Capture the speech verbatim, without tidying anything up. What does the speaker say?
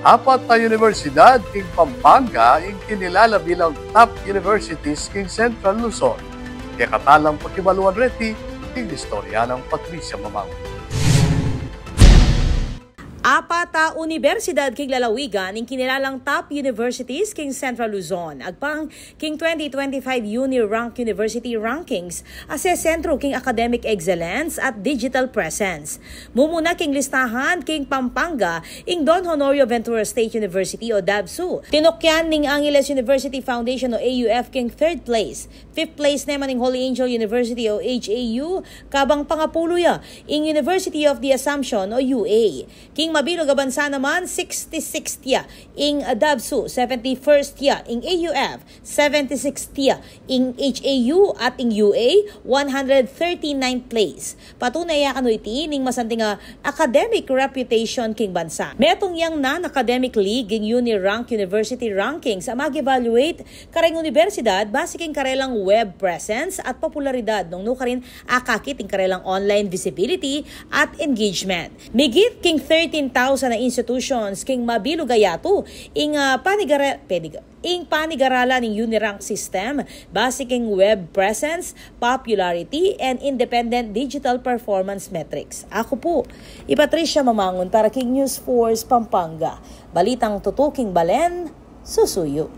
Apat a universidad king Pampanga ing kinilala bilang top universities king Central Luzon. Kekatalang pakibaluan reti king istorya nang Patricia Mamang. Apat a universidad king lalawigan ing kinilalang top universities king Central Luzon. Agpang king twenty twenty-five UniRank University Rankings, asesentro king academic excellence at digital presence. Mumuna king listahan king Pampanga ing Don Honorio Ventura State University o DAVSU. Tinukyan ning Angeles University Foundation o A U F king third place. Fifth place naman ing Holy Angel University o H A U, kabang pangapulo ya ing University of the Assumption o U A. King mabilug a bansa naman, sixty-sixth ya ing DAVSU, seventy-first ya ing A U F, seventy-sixth ya ing H A U, at ing U A, one hundred thirty-ninth place. Patunay ya kanu iti ning masanting a academic reputation king bansa. Metung yang non-academic league ing UniRank University Rankings a mag-evaluate kareng universidad base king karelang web presence at popularidad nung nu karin akakit ing karelang online visibility at engagement. Migit king thirteen thousand a institutions king mabilug a yatu ing, ah, panigara-, pediga-, ing panigaralan ning UniRank system base king web presence, popularity, and independent digital performance metrics. Aku pu i Patricia Mamangun para king News Force Pampanga. Balitang tutuking balen, susuyu.